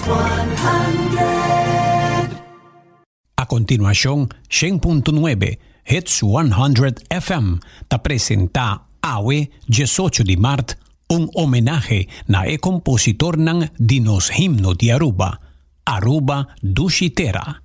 100. A continuacion 100.9 Hits 100 FM ta presenta awe 18 di maart un homenahe na e compositornan di nos himno di Aruba, Aruba Dushi Tera.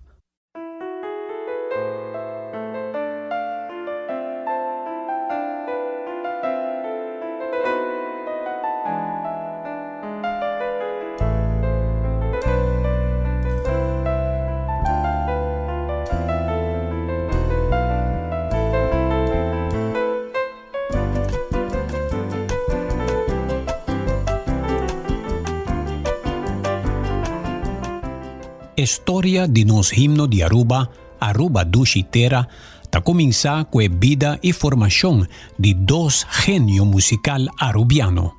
E storia di nos himno di Aruba, Aruba Dushi Tera, ta cuminsa cu e bida y formacion di dos genio musical Arubiano,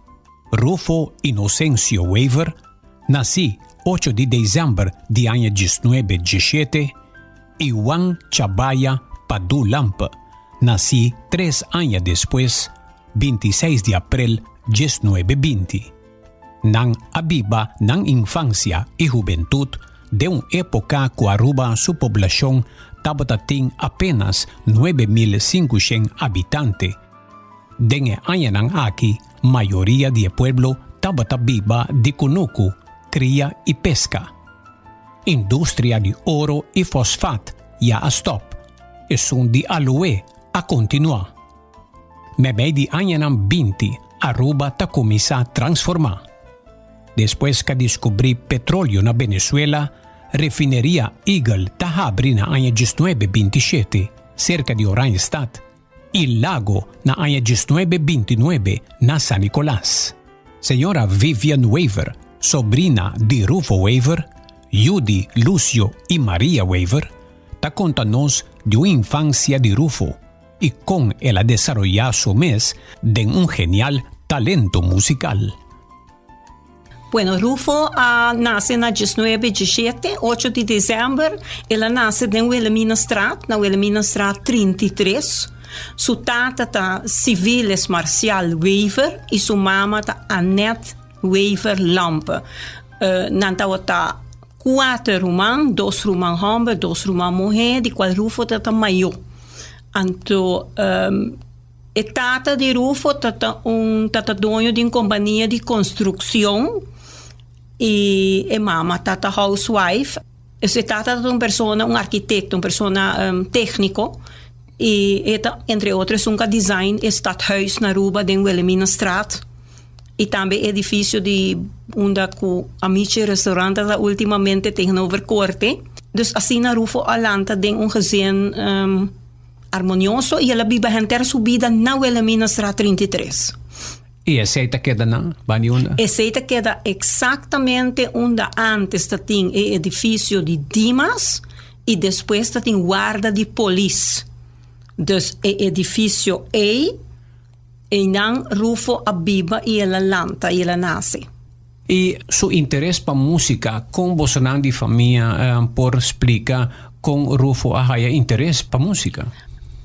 Rufo Inocencio Wever, naci ocho di december di aña diesnuebe diesshete, y Juan Chabaya Padu Lampe, naci tres aña despues, bintiseis di april diesnuebe binti. Nan a biba nan infancia y hubentud den un epoca cu Aruba su poblacion tabata tin apenas 9500 habitante. Den e añanan aki mayoria di e pueblo tabata biba di cunucu, cria y pesca. Industria di oro y fosfat ya a stop, esun di aloe a continua. Meimei di añanan binti Aruba ta kuminsá transformá. Despues k'a diskubrí petrolio na Venezuela, refineria Eagle ta habri na aña 1927 serka di Oranjestad i Lago na aña 1929 na San Nicolas. Señora Vivian Wever, sobrina di Rufo Wever, yu di Lucio i Maria Wever, ta konta nos di un infansia di Rufo i kon el a desaroyá su mes den un genial talento musical. Bueno, Rufo a nase na 19 17, 8 di december. El a nase den Wilhelminastraat, na Wilhelminastraat 33. Su tata ta Civiles Marcial Wever y su mama ta Annette Wever Lampe. Nan tabata kuater ruman, dos ruman homber, dos ruman muher, di cual Rufo ta mayor. Anto e tata di Rufo ta un tata doño di un compania di construccion y e mama ta housewife. E tata ta un persona, un arquitecto, un persona tecnico y e ta entre otro esun cu a design e stadhuis na Aruba den Wilhelminastraat y tambe edificio di unda cu Amici restaurant ta ultimamente tegenover Corte. Dus asina Rufo a lanta den un gezin armonioso y el a biba henter su bida na Wilhelminastraat 33. Y esey ta keda na bani unda? Esey ta keda exactamente unda antes ta tin e edificio di Dimas y despues ta tin warda di polis. Dus e edificio ey, eynan Rufo a biba y el a lanta y el a nace. Y su interes pa musica, con bosonan di famia por splica con Rufo a haya interes pa musica?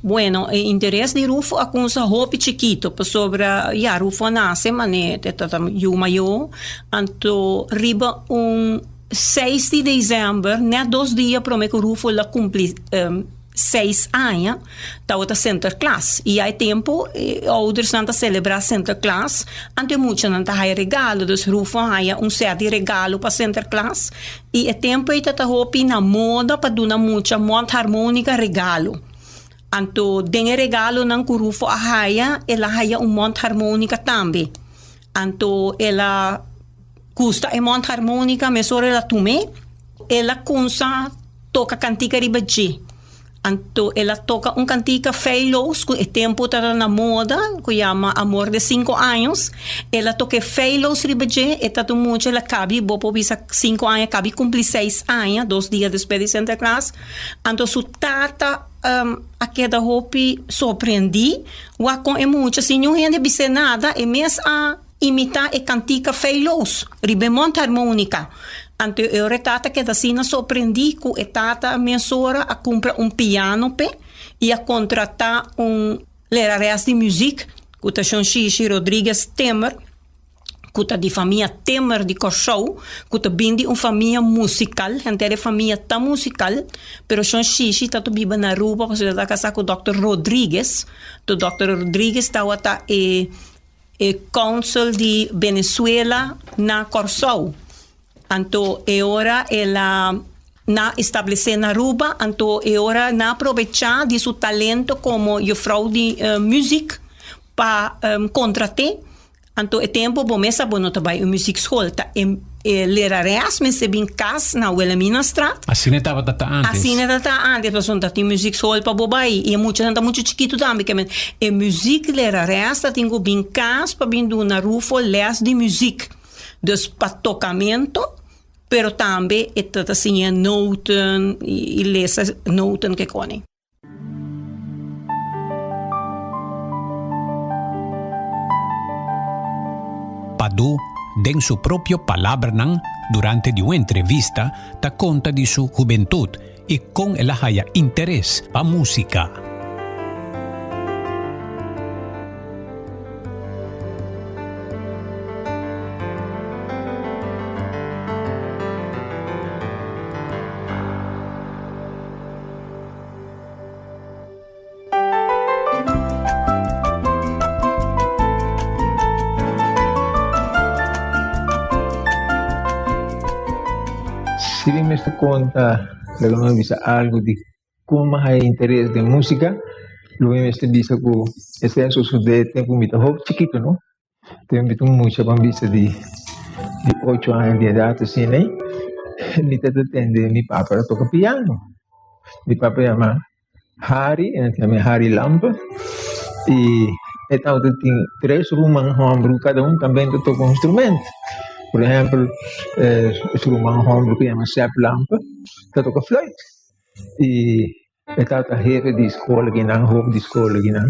Bueno, e interes di Rufo a cuminsa hopi chikito, pasobra ya Rufo a nace mane e tata yu mayo, anto riba un 6 di december, net dos dia prome cu Rufo la cumpli 6 aña, tabata Sinterklaas. Y ya e tempo e oudersnan ta celebra Sinterklaas, anto e muchanan ta haya regalo, dus Rufo a haya un set di regalo pa Sinterklaas. Y e tempo ey ta hopi na moda pa duna mucha mondharmonica regalo. Anto den e regalonan cu Rufo a haya, el a haya un mondharmonica tambe. Anto el a gusta e mondharmonica, mesora el a tum'e, el a cunsa toca cantica riba dje. Anto el a toca un cantica feilloos cu e tempo tabata na moda, cu yama Amor de Cinco Años. El a toca e feilloos riba dje, e tata mucha el a cabi, bo por bisa 5 aña, cabi cumpli 6 aña, dos dia despues di Sinterklaas. Anto su tata a keda hopi sorprendi, wak con e mucha, sin niun hende bis'e nada, e mes a imita e cantica feilloos riba e mondharmonica. Anto e ora e tata keda asina sorprendi cu e tata mesora a cumpra un piano p'e y a contrata un lerares di muziek cu ta Shon Shishi Rodriguez Timmer. ku ta di famia Timmer di Kòrsou, ku ta bin di un famia musikal, henter e famia ta musikal, pero Shon Shishi ta ta biba na Aruba pasobra e ta kasá ku dòkter Rodriguez, to dòkter Rodriguez tabata e e kònsel di Venezuela na Kòrsou. Anto e ora el a na establesé na Aruba, anto e ora na aprovechá di su talento komo jufrou di muzik pa kontrat'é. Anto e tempo bo mes a bo no ta bai un muziekschool, ta e e lerares mester bin kas na Wilhelminastraat. Asina e tabata ta antes. Asina e tabata antes, pasobra no ta tin muziekschool pa bo bai i e muchanan ta muchu chikitu tambe ke men e muzieklerares ta tin ku bin kas pa bin duna Rufo les di muziek. Dus pa tokamento, pero tambe e ta ta siña noten i lesa noten ke kone. Padu, den su propio palabranan durante di un entrevista, ta konta di su hubentut i kon el a haya interes pa músika. Si mi mester konta, laga mi bisa algu di kon mi haya interes den músika, lo mi mester bisa ku esei a sosodé tempu mi ta hopi chikitu no. Tempu mi ta un mucha ban bisa di di ocho aña di edat asina ei, mi ta tende mi papa ta toka piano. Mi papa yama Harry, e nan ta yama Harry Lampe, y e tabata tin tres ruman homber ku kada un tambe ta toka un instrumento. Por ehempel, su ruman homber ku yama Sep Lampe ta toka fluit, y e tabata hefe di skol akinan, hof di skol akinan.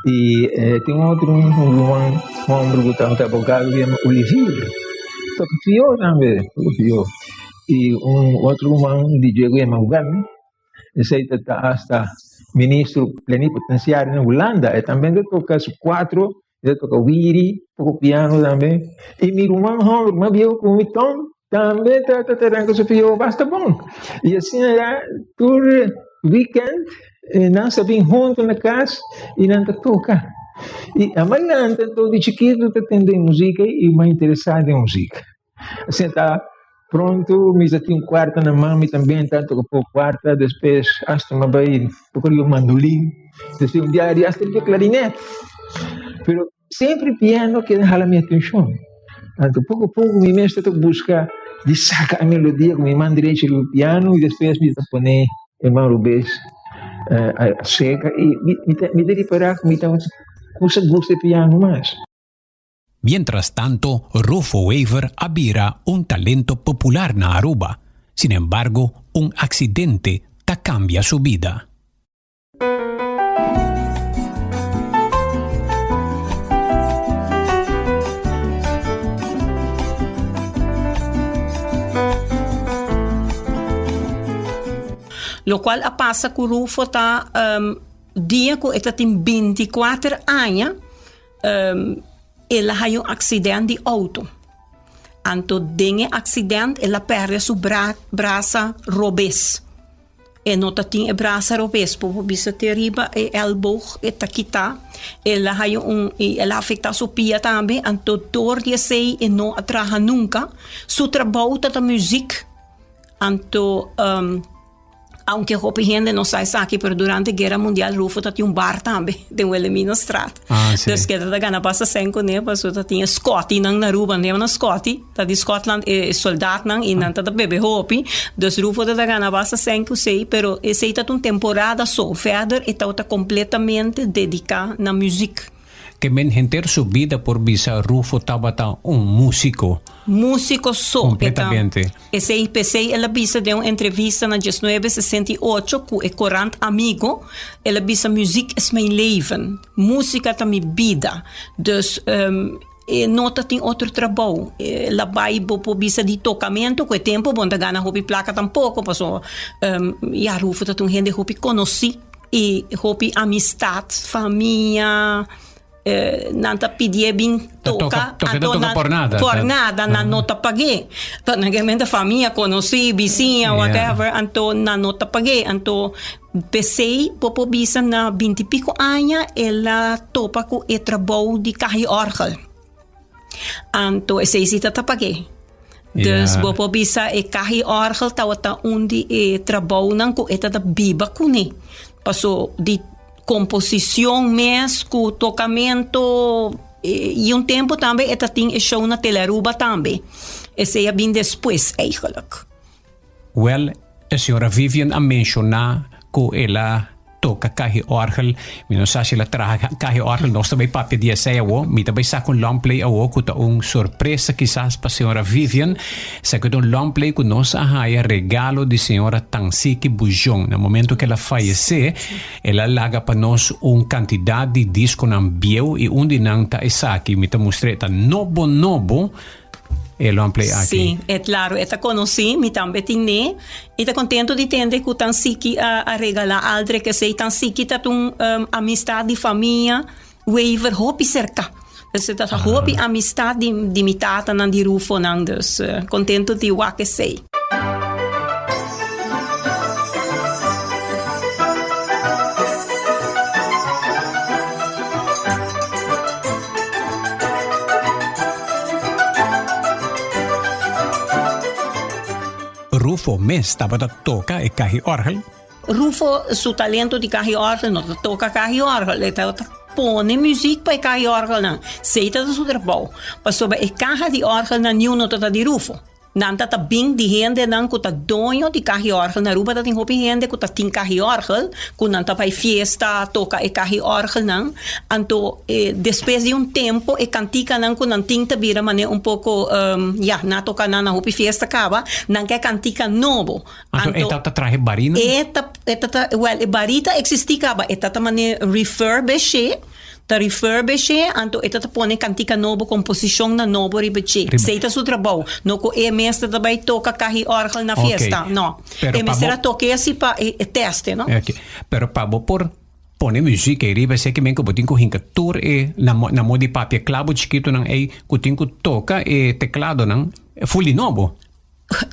Y tin otro ruman homber ku tabata abogado ku yama Olivier, toka fio tambe, toka fio. Y un otro ruman di dje ku yama Wem. Esei ta ta hasta ministro plenipotenciario na Hulanda. E tambe ta toca su cuatro, e ta toca wiri, toca piano tambe. Y mi ruman homber mas viejo cu mi, Tom, tambe ta ta ranca su pio basta bon. Y asina ya tur weekend nan sa bin hunto na cas y nan ta toca. Y amalanta di chikito ta tende musica y mas interesa den musica. Asina ta pronto mi ta tin cuarta na man mi tambe ta toca poco cuarta despues hasta mi a bay toca riba mandolin despues un dia hasta riba clarinet pero semper piano keda hala mi atencion anto poco poco mi mes ta busca di saca e melodia cu mi man derecho riba piano y despues mi ta pone e man robes acerca y mi ta ripara cu mi ta cusa gusta e piano mas. Mientras tanto, Rufo Wever a bira un talento popular na Aruba. Sin embargo, un accidente ta cambia su bida. Locual a pasa cu Rufo ta dia cu e ta tin binticuater aña. El a haña un aksident di outo. Anto den e aksident el a pèrdè su brasa robes. E no ta tin e brasa robes, por por bisa te riba e èlboog e ta kitá. El a haña un, el a afektá su pia tambe, anto dor di esei e no a traha nunka. Su trabou ta ta muzik, anto. Aunke hopi hende no sa esaki, pero durante Guera Mundial Rufo ta tin un bar tambe den Wilhelminastraat. Ah, sí. Dus keda ta gana basta sen kuné, pasobra ta tin e Scottynan na Aruba, nan yama nan Scotty, ta di Scotland e soldaatnan i nan ta ta bebe hopi. Dus Rufo ta ta gana basta sen ku esei, pero esei ta ta un temporada so. Verder e tabata completamente dedica na muziek. Ke men henter su bida por bisa Rufo tabata un músiko. Músiko so. Kompletamente. Esei p'esei el a bisa den un entrevista na diesnuebe sesenta i ocho ku e korant Amigo, el a bisa Muziek is mijn leven, músika ta mi bida. Dus e no ta tin otro trabou. El a bai bo por bisa di tokamentu ku e tempu bo no ta gana hopi plaka tampoko pasobra ya Rufo ta un hende hopi konosí. I hopi amistat, famia. Nan ta pidié bin toka, anto nan por nada, por nada nan no ta pag'é. Pa nan ke menta famia, konosí, bisiña, whatever, anto nan no ta pag'é. Anto p'esei bo por bisa na binti piko aña el a topa ku e trabou di kaha i òrgel. Anto esei si ta ta pag'é. Dus bo por bisa e kaha i òrgel tabata un di e trabounan ku e ta ta biba kuné. Paso di Composicion mes cu tocamento y un tempo tambe e ta tin e show na Telearuba tambe. Esey a bin despues eigenlijk. Wel, e señora Vivian a menciona cu el a toca cahi orgel. Mi no sa si el a traha cahi orgel. Nos ta bay papia di esey awo. Mi ta bay saca un long play awo cu ta un sorpresa kisas pa señora Vivian. Esaki ta un long play cu nos a haya regalo di señora Tansiki Bujon. Na momento cu el a fayece, El a laga pa nos un kantidat di diskonan bieu i un di nan ta esaki. Mi ta mustr'é ta nobo nobo e longplay aki. Sí, e klaro, e ta konosí, mi tambe tin n'e. I ta kontentu di tende ku Tansiki a a regalá Aldrich esei. Tansiki ta un amistat di famia Wever hopi serka. Dus e ta hopi amistat di di mi tatanan, di Rufonan. Dus kontentu di wak esei. Rufo mes tabata toka e kahi òrgel. Rufo su talento di kahi òrgel no ta toka kahi òrgel, e ta pone muzik pa e kahi òrgelnan. Esei ta su trabou. Pasobra e kaha di òrgelnan niun no ta ta di Rufo. Nan ta ta bin di hendenan ku ta doño di kahi òrgel. Na Aruba ta tin hopi hende ku ta tin kahi òrgel, ku nan ta bai fiesta toka e kahi òrgelnan. Anto despues di un tempo e kantikanan ku nan tin ta bira manera un poko, ya, nan a toka nan na hopi fiesta kaba, nan ke kantika nobo. Anto e ta ta trahe barinan? E ta, e ta ta, well, e bari ta existi kaba, e ta ta mane refurbishe, ta refurbishe, anto e ta ta pone kantika nobo, komposishonnan nobo riba dje. Riba. Esei ta su trabou. No ku e mes ta ta bai toka kahi òrgel na Oké. fiesta, no. Pero E pa mester bo a toke asi pa e e teste, no? Oké. Pero pa bo por pone muzik ei riba esei ke men ku bo tin ku hinka tur e na mo na mo di papia klabo chikitonan ei ku tin ku toka e tekladonan ful di nobo.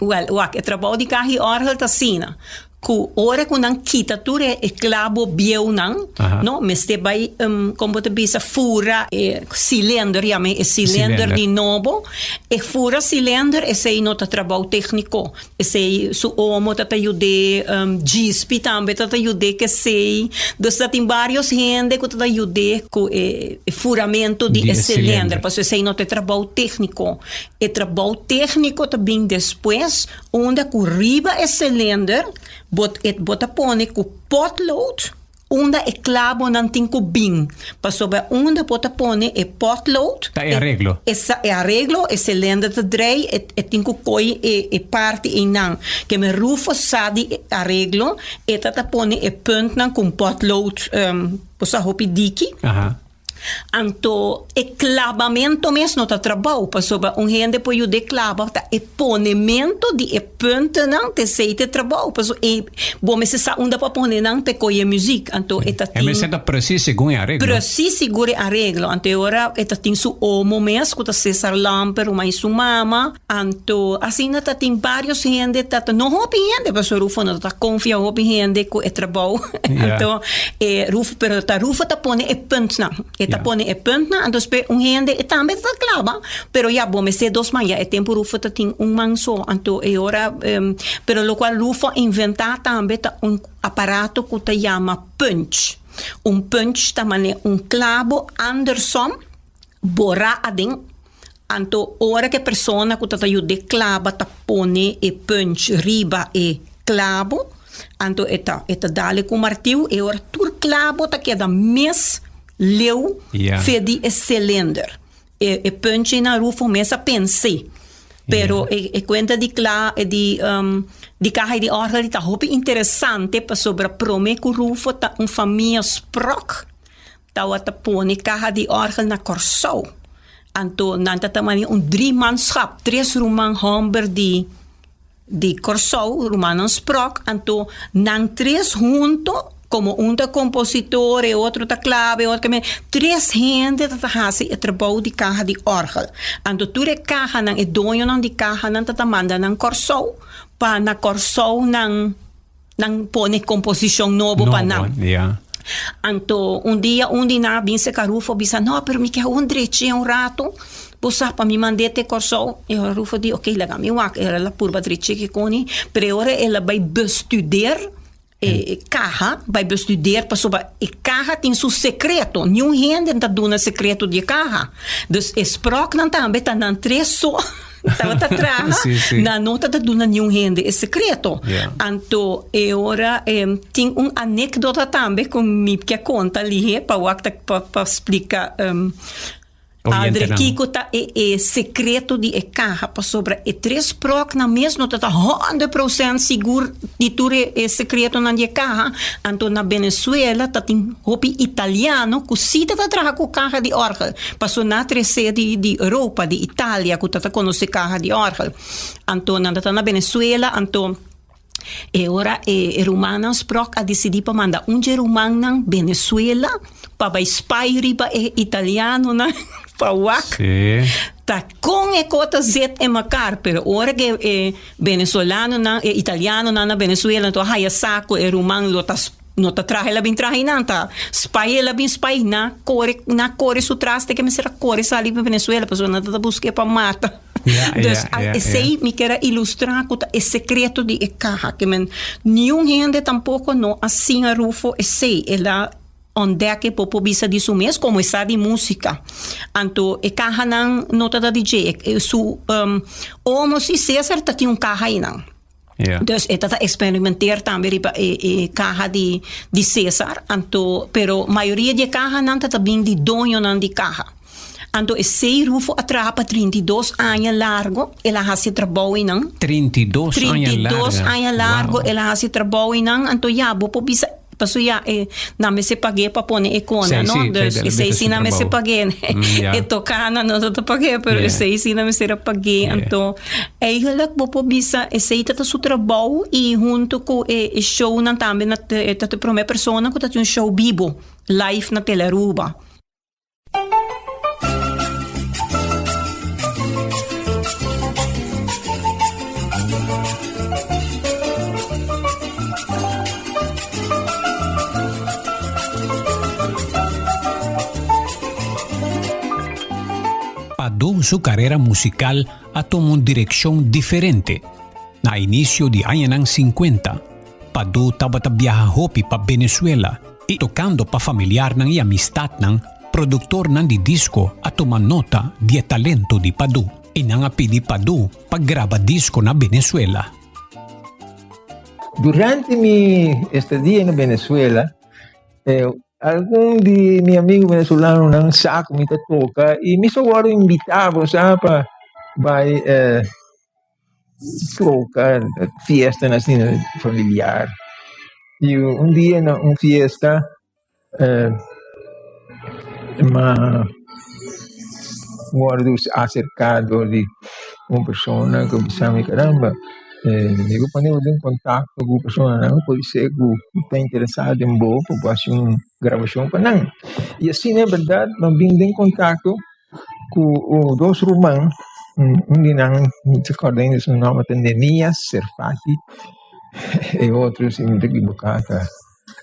Wel, wak, e trabou di kaha i òrgel ta asina, ku ora ku nan kita tur e klabo bieunan, no, mester bai, kon bo ta bisa, fura e silender, yama e silender di nobo. E fura silender, esei no ta trabou tékniko. Esei su omo ta ta yud'é, djispi tambe ta ta yud'é ku esei. Dus ta tin vários hende ku ta ta yud'é ku e furamento di e silender, pasobra esei no ta e trabou tékniko. E trabou tékniko ta bin despues unda ku riba e silinder bo bo ta pone ku potlood unda e klabonan tin ku bin. Pasobra unda bo ta pone e potlood. Ta e areglo. E sa e areglo, e silinder ta drei, e e tin ku koi e e parti einan. Ke men Rufo sa di e areglo, e ta ta pone e puntnan ku un potlood bo sa hopi diki. Aha. Anto e klabamento mes no ta trabou, pasobra un hende por yuda e klaba, ta e ponemento di e puntonan ta esei ta e trabou, pasobra e bo mester sa unda pa pone nan pa e koye muzik, anto e ta E tin. mester ta presis segun e areglo. Presis segun e areglo, anto e ora e ta tin su omo mes ku ta Cesar Lamper, ruman i su mama, anto asina ta tin varios hende ta ta, no hopi hende, pasobra Rufo no ta konfia hopi hende ku e trabou, anto e Rufo, pero ta Rufo ta pone e puntnan. E ta pone e puntnan, anto despues un hende e tambe ta klaba, pero ya bo mester dos man, ya e tempu Rufo ta tin un man so, anto e ora, pero lokual Rufo a inventá tambe ta un aparato ku ta yama punch. Un punch ta manera un klabo andersom borá aden, anto ora ku e persona ku ta ta yud'é klaba ta pone e punch riba e klabo, anto e ta e ta dal e ku martiu e ora tur klabo ta keda mes leu fe di e silinder. E e punch einan Rufo mes a pens'é. Pero e e kuenta di kla di di kaha di òrgel ta hopi interesante pasobra promé ku Rufo ta un famia spròk. Tawata pone kaha di òrgel na Kòrsou. Anto nan ta tama un driemanschap, tres ruman hòmber di di Kòrsou, rumannan Sprok, anto nan tres hunto. Como un ta compositor, e otro ta clave, e otro ke tres hende ta ta hasi e trabou di kaha di orgel. Anto tur e kahanan, e doñonan di kahanan ta ta manda nan Kòrsou pa na Kòrsou nan nan pone komposishon nobo pa nan. Nobo, ya. Anto un dia un di nan a bin serka Rufo bisa, no, pero mi ke un drechi un rato, bo sa pa mi mand'é te Kòrsou. E ora Rufo di, oké, laga mi wak. E ora el a purba drechi kikoni, pero e ora el a bai bestudeer e kaha, bai bestudeer pasobra e kaha tin su sekreto. Niun hende no ta duna sekreto di e kaha. Dus e spròknan tambe ta nan tres so tabata traha, Sí, sí. nan no tabata duna niun hende e sekreto. Ja. Anto e ora tin un anekdota tambe ku mi ke konta lihé pa wak ta pa pa splika Padre, Oyentenan. kiko ta e e sekreto di e kaha? Pasobra e tres pròknan mes no ta ta 100% sigur di tur e e sekretonan di e kaha. Anto na Venezuela ta tin hopi italiano ku si ta ta traha ku kaha di òrgel. Paso nan a tresé di di Europa, di Italia ku ta ta konosé kaha di òrgel. Anto nan ta ta na Venezuela, anto E ora e rumannan Sprock a disidí pa manda un dje rumannan Venezuela pa bai spy riba e italianonan pa wak Sí. ta kon e kos ta zet en mekaar. Pero ora ke e venezolanonan, e italianonan na Venezuela to a haya sa ku e ruman lo ta no ta traha el a bin traha einan, ta spy el a bin spy, nan kore, nan kore su tras te ke mester a kore sali pa Venezuela pasobra nan ta busk'é pa mata. Ja, Dus ja, ja, esei ja. mi kier a ilustrá ku ta e sekreto di e kaha. Ke men niun hende tampoko no a siña Rufo esei. El a òntdèk e por por bisa di su mes komo e sa di músika. Anto e kahanan no ta ta di dje. E su omo si Cesar ta tin un kaha einan. Ja. Dus e ta ta eksperimenteer tambe riba e e kaha di di Cesar. Anto pero mayoria di e kahanan ta ta bin di doñonan di kaha. Anto esei Rufo a traha pa 32 aña largo, el a hasi e trabou einan. 32 aña largo. 32 aña largo Wow. el a hasi e trabou einan. Anto ya bo por bisa pasobra ya e nan mester pag'é pa pone e kona Sí, no. sí, Dus sí, esei su si nan mester trabou. pag'é. Mm, ya. E tokana no ta ta pag'é, pero Yeah. esei si nan mester a pag'é. Yeah. Anto eigenlijk bo por bisa esei ta ta su trabou i hunto ku e e shownan tambe na e ta e promé persona ku ta tin un show bibo live na Telearuba. Padu su carera musical a tuma un direccion diferente. Na inicio di añanan 50, Padu tabata biaha hopi pa Venezuela i tokando pa familiarnan i amistatnan, produktornan di disko a tuma nota di e talento di Padu i nan a pidi Padu pa graba disko na Venezuela. Durante mi estadia na Venezuela, eh, algun di mi amigo venezolanonan sa ku mi ta toka i mi so wòrdu invitá bo sa pa bai eh, Toca fiestanan asina familiar y un dia na un fiesta m'a wordo acerca door di un persona cu a bisa mi caramba mi por pone bo den contacto cu personanan pode ser cu ta interesa den bo pa bo haci un grabacion pa nan y asina en berdad m'a bin den contacto Ku dos ruman, un di nan mi ta kòrda ainda su nòmber ta Nemias Serfati e otro si mi no ta ekiboká ta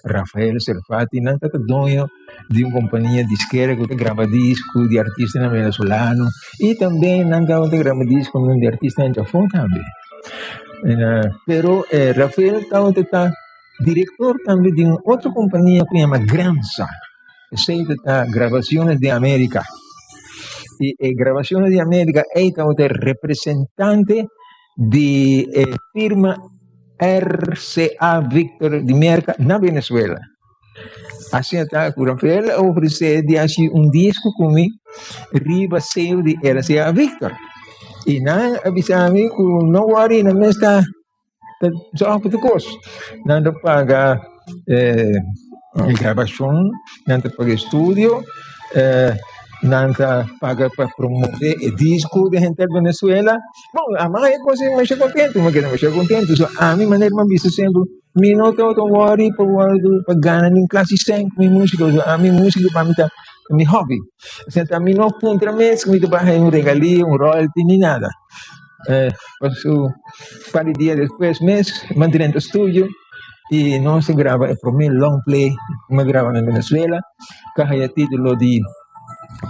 Rafael Serfati. Nan tabata doño di un kompania diskera ku ta graba disku di artistanan venezolano i tambe nan tabata graba diskunan di artistanan djafó tambe. Pero Rafael tabata ta direktor tambe di un otro kompania ku yama Gransa. Esei ta ta Grabaciones de América. I e Grabaciones de América ei tabata e representante di e firma RCA Victor di Merca na Venezuela. Asina ta ku Rafael a ofresé di hasi un disco ku mi riba seo di RCA Victor. I nan a bisa mi ku no worry, nan mes ta Ta zorg pa tur kos. Nan ta paga e grabashon, nan ta paga e studio, nan ta paga pa promove e disko den henter Venezuela. Bon, a mai e kos ei masha kontentu, mi a keda masha kontentu. So ami manera mi a bisa semper. Mi no tabata worry pa wòrdu pa gana nin klasi sèn ku mi músika, pasobra ami músika pa mi ta mi hòbi. Osea ta mi no puntra mes ku mi ta bai haña un regalia, un royalty ni nada. Paso un par di dia despues mes mi a drenta studio i nos a graba e promé long play ku mi a graba na Venezuela ku a haña título di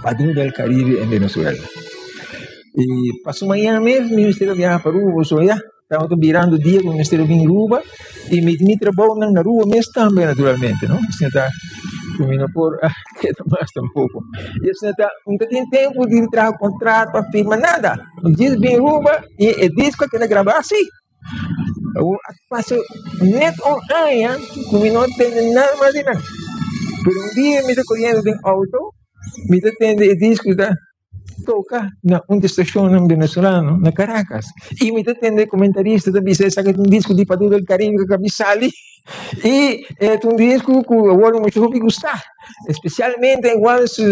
Padú del Caribe en Venezuela. I paso mañana mes mi mester a biaha pa Aruba, so ya. Tabata birando dia ku mi mester a bin Aruba i mi mi trabounan na Aruba mes tambe naturalmente no. Asina ta ku mi no por a keda mas tampoko. I asina ta mi ta tin tempu di traha kontrato a firma nada. Mi djis bin Aruba i e disko a keda grabá si. Awor a pasa net un aña ku mi no tende nada mas di nan. Pero un dia mi ta koriendo den outo mi ta tende e disko ta toca na un di estacionnan venezolano na Caracas y mi ta tende comentarista ta bisa esaki ta un disco di Padu del Caribe cu a sali y e ta un disco cu awor mucha hopi gusta especialmente igual su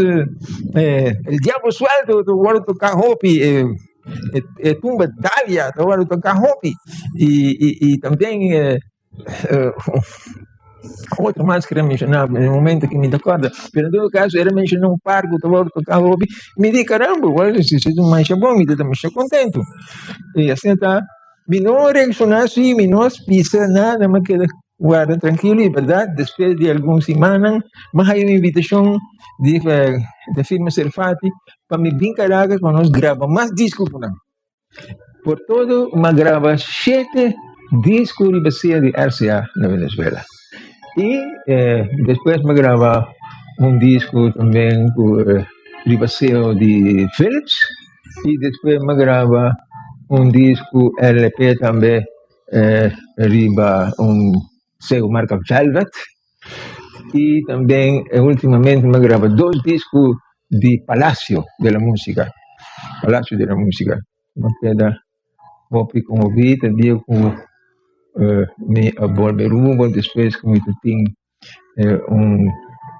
El Diablo Suelto ta worde toca hopi e tumba Dalia ta worde toca hopi y tambien Otro mas kere menshoná na e momento ku mi ta kòrda, pero en todo kaso era menshoná un par ku tabata toká hopi, mi di karamba wèl si esei ta un masha bon mi ta ta masha kontentu. I asina ta mi no reakshoná si mi no bisa nada mi a keda warda trankilo i bèrdat despues di algun simannan mi a haña un invitashon di e firma Serfati pa mi bin Caracas pa nos graba mas disko ku nan. Por todo m'a graba shete disco riba sea di RCA na Venezuela. Y despues m'a graba un disco también cu riba seo di Philips y despues m'a graba un disco LP tambe riba un seo marca Velvet y también ultimamente m'a graba dos disco di Palacio de la Musica, Palacio de la Musica. Mi a keda hopi konmoví te dia ku mi a bolbe Aruba despues ku mi ta tin un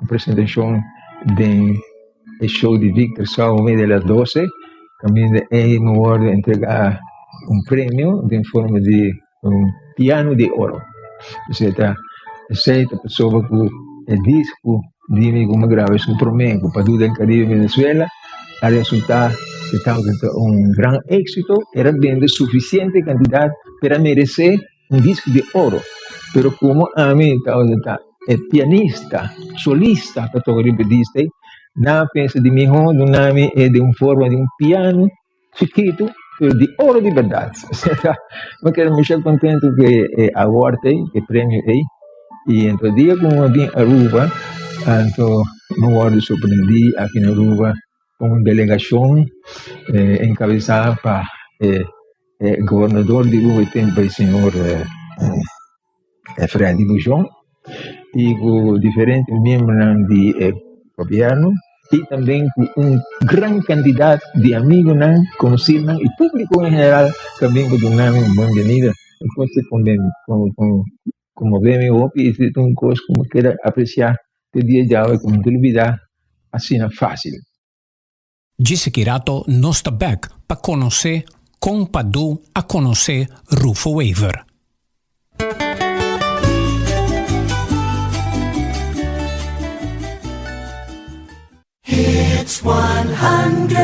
presentashon den e show di Victor Saomi de las doce kaminda ei mi wòrdu entregá un premio den forma di un piano di oro. Esei ta esei ta pasobra ku e disco di mi ku mi graba esun promé ku Padu den Caribe Venezuela a resultá di tabata un gran éxito, era bende sufisiente kantidat pero a meresé un disco di oro. Pero komo ami tabata ta e pianista solista pa toka riba e disco ei, nan a pensa di mihó duna mi e den un forma di un piano Chikitu, pero di oro di berdad. Mi keda masha contento cu e award ey, e premio ey. Y anto dia cu mi bin Aruba, anto mi wordo sorprendi aki na Aruba cu un delegacion encabeza pa e gobernador di Aruba e tempo ey, señor Freddy Bujon y cu diferente miembronan di e gobierno y también cu un gran cantidad di amigonan, conocirnan y publico en general también cu duna mi un bienvenida. Entonces conmove mi hopi y ta un cos cu mi keda aprecia te dia djawe cu mi no ta olbida asina facil. Djis aki rato nos ta bek pa konosé kon Padu a konosé Rufo Wever. Hits 100.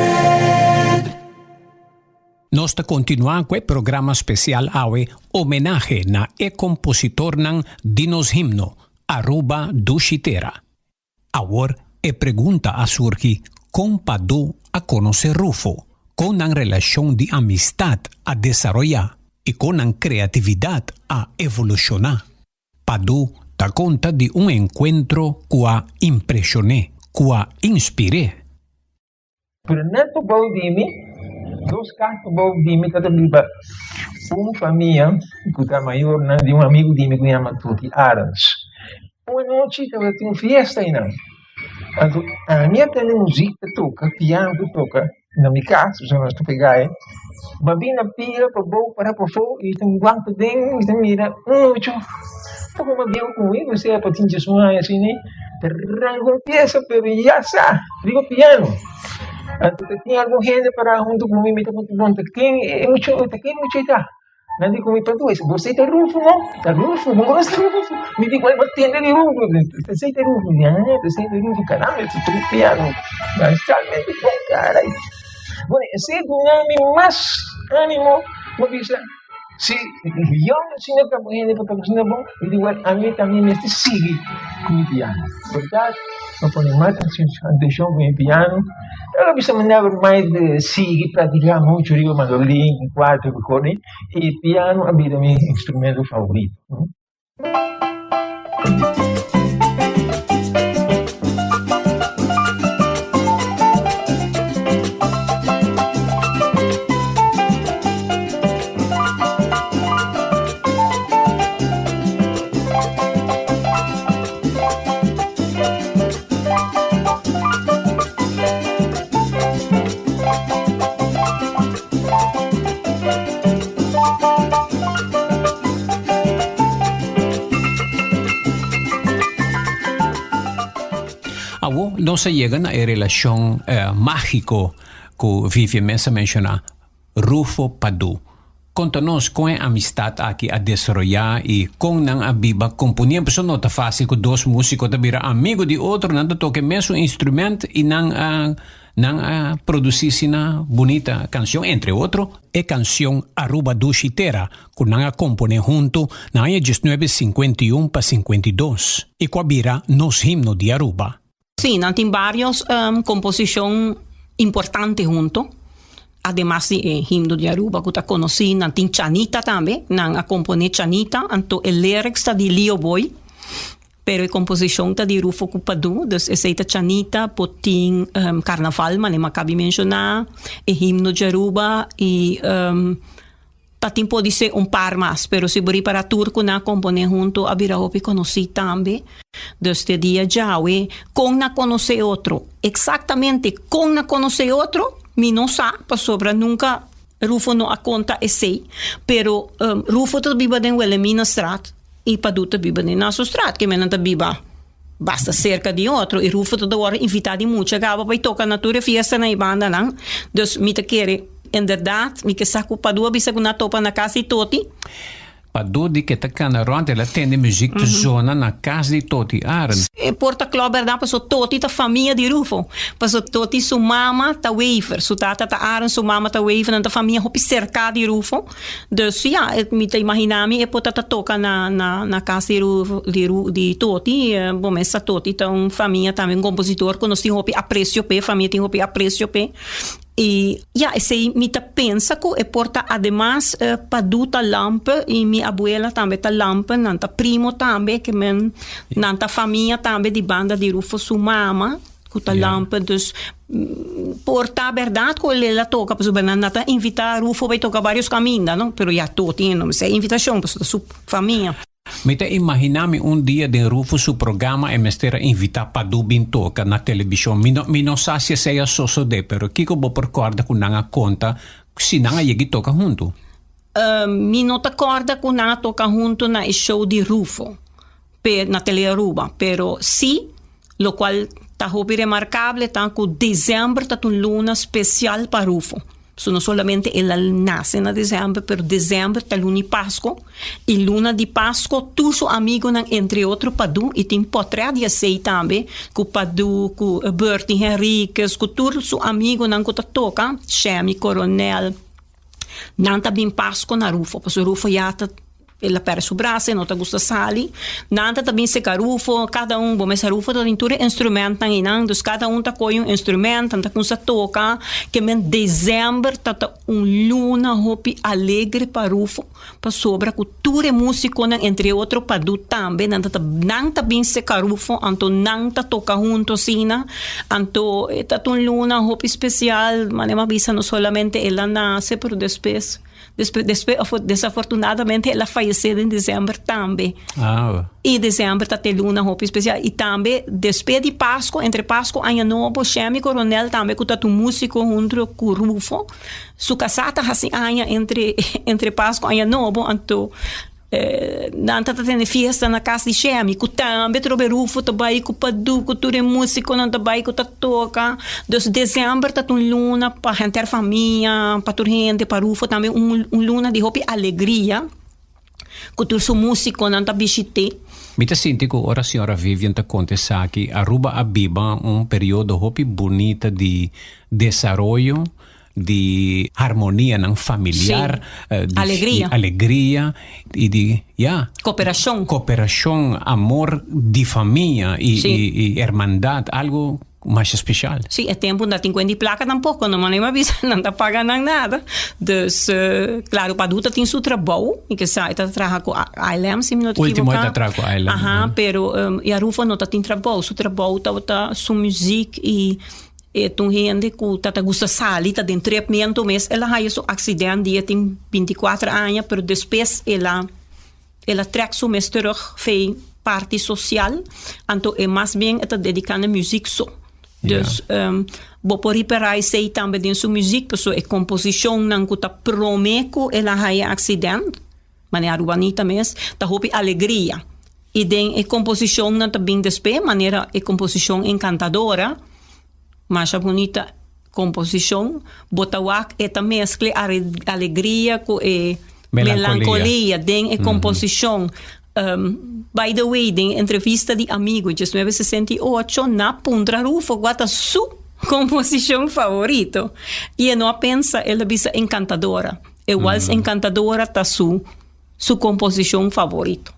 Nos ta kontinuá ku e programa spesial awe homenahe na e kompositornan di nos himno, Aruba Dushi Tera. Awor e pregunta a surgi kon Padu a konosé Rufo, kon nan relashon di amistat a desaroyá i kon nan kreatividat a evolushoná. Padu ta konta di un enkuentro ku a impreshon'é, ku a inspir'é. Pero net pabou di mi, dos kas pabou di mi tabata biba un famia ku ta mayornan di un amigu di mi ku yama Tuti Arends. Un anochi tabatin un fiesta einan. Anto ami a tende muzik ta toka, piano ta toka na mi kas, pasobra nos ta pega ei. Mi a bin na pia pabou para pafó i ta wak paden i ta mira un ocho poko mas bieu ku mi, osea pa tin diesun aña asina. Ta ranka un piesa pero ya sa riba piano. Anto ta tin algun hende pará huntu ku mi, mi ta puntra bon ta ken e mucha ta ken mucha ei ta? Nan di ku mi, Padu, bo esei ta Rufo no? Ta Rufo, bo konosi Rufo? Mi di ku el, bo tende di Rufo. Esei ta Rufo. Mi di, ah, esei ta Rufo, caramba, e ta toka piano magistralmente bon, caray. Bueno, esei duna mi mas animo pa bisa, si yòn asina ta bon hende pa toka asina bon, mi di, well, ami tambe mester sigui ku mi piano. Berdad, mi a pone mas atenshon ku mi piano. Pero bisa mi never mind sigui practica mucho riba mandolin, cuatro, acorde, y piano a bira mi instrumento favorito. Awo nos a yega na e relashon mágiko ku Vivian mes a menshoná, Rufo Padu. Konta nos kon e amistat aki a desaroyá i kon nan a biba komponé. Pasobra no ta fásil ku dos músiko ta bira amigu di otro, nan ta toka e mesun instrumènt i nan a nan a produsí asina bunita kanshon, entre otro, e kanshon Aruba Dushi Tera ku nan a komponé huntu na aña diesnuebe 51 pa 52 i ku a bira nos himno di Aruba. Sí, nan tin varios composicion importante hunto, ademas di e himno di Aruba cu ta conoci, nan tin Chanita tambe, nan a compone Chanita, anto e lyrics ta di Leo Boy, pero e composicion ta di Rufo cu Padu, dus esey ta Chanita, bo tin Carnaval, manera mi a cabi menciona, e himno di Aruba y Ta tin podisé un par mas, pero si bo ripara tur ku nan a komponé huntu a bira hopi konosí tambe. Dus te dia djawe, kon nan konosé otro? Eksaktamente kon nan konosé otro, mi no sa, pasobra nunka Rufo no a konta esei. Pero Rufo ta biba den Wilhelminastraat i Padu ta biba den Nassaustraat, ke men nan ta biba basta serka di otro i Rufo ta wòrdu invitá di mucha gaba pa i toka na tur e fiestanan i bandanan. Dus mi ta kere inderdaad mi ke sa ku Padu a bisa ku nan a topa na kas di Toti. Padu di ke ta kana rònt el a tende muzik ta zona na kas di Toti Arends. E por ta klòp bèrdat pasobra Toti ta famia di Rufo. Pasobra Toti su mama ta Wever, su tata ta Arends, su mama ta Wever, nan ta famia hopi serká di Rufo. Dus ya, mi ta imaginá mi e por ta ta toka na na na kas di Ru di Ru di Toti. Bo mes sa Toti ta un famia tambe, un kompositor ku nos tin hopi apresio p'e, famia tin hopi apresio p'e. I ya, esei mi ta pensa ku e por ta ademas Padu ta Lampe i mi abuela tambe ta Lampe, nan ta primo tambe, ke men nan ta famia tambe di banda di Rufo su mama. Ku ta lampe dus por ta berdad ku el a toka pasobra nan ta invita Rufo bai toka varios kaminda no pero ya tur tin e no mester invitashon pasobra ta su famia. Mi ta imagina mi un dia den Rufo su programa e mester a invita Padu bin toka na telebishon mi no mi no sa si esei a sosode pero kiko bo por korda ku nan a konta si nan a yegi toka huntu? Mi no ta korda ku nan a toka huntu na e show di Rufo na Telearuba pero si Locual ta hopi remarcable ta cu december ta un luna special pa Rufo. So no solamente el a nace na december, pero december ta luna di Pasco y luna di Pasco tur su amigonan entre otro Padu y tin potret di esey tambe cu Padu, cu Bertie Henriquez, cu tur su amigonan cu ta toca, Shemy Coronel, nan ta bin Pasco na Rufo pasobra Rufo ya ta El a perde su brasa, e no ta gusta sali. Nan ta ta bin seca Rufo, cada un, bo mester Rufo ta tin tur e instrumentnan einan, dus cada un ta coge un instrument, nan ta cuminsa toca. Ke men december ta ta un luna hopi alegre pa Rufo, pasobra cu tur e musiconan, entre otro Padu tambe, nan ta ta nan ta bin seca Rufo, anto nan ta toca hunto asina. Anto e ta ta un luna hopi special, manera mi a bisa no solamente el a nace, pero despues. Despues, despues, desafortunadamente el a fayecé den december tambe. Ah. Y december ta te luna hopi especial. Y tambe despues di Pasco, entre Pasco Año Nobo, Shemy Coronel tambe cu ta tu musico hunto cu Rufo, su casá ta haci aña entre, entre Pasco Año Nobo, anto. Nan ta tene fiesta na cas di Shemi cu tambe trobe Rufo ta bay cu Padu cu tur e musiconan ta bay cu ta toca. Dus december ta un luna pa henter famia, pa tur hende, pa Rufo tambe un un luna di hopi alegria cu tur su musiconan ta bishite. Mi ta sinti cu ora señora Vivian ta conta esaki, Aruba a biba un periodo hopi bunita di desaroyo, di harmonianan familiar, Sí. di Alegria. alegria y di ya. Cooperacion. Cooperacion, amor di famia y Sí. y y hermandad, algo masha special. Sí, e tempo no tin cuenta di placa tampoco, no mane mi bisa nan ta paga nan nada. Dus, claro, Padu ta tin su trabou, mi ke sa e ta traha cu ILM si mi no ta Ultimo e equivoca. ta traha cu ILM. Aha, pero ya Rufo no ta tin trabou, su trabou tabata su muziek y E ta un hende ku ta ta gusta sali, ta den trepmento mes. El a haya su aksident dia tin binti kuater aña, pero despues el a el a trek su mes terug fei parti sosial, anto e mas bien e ta dediká na muzik so. Dus bo por ripará esei tambe den su muzik, pasobra e komposishonnan ku ta promé ku el a haya aksident, Manera Arubanita mes ta hopi alegria y den e composicionnan ta bin despe manera e composicion Encantadora, masha bunita composicion, bo ta wak e ta mezcla e alegria cu e melancolia den e composicion. By the way, den entrevista di Amigo diesnuebe sesenta i ocho na puntra Rufo cua ta su composicion favorito y e no a pensa, el a bisa Encantadora. E wals encantadora ta su su composicion favorito.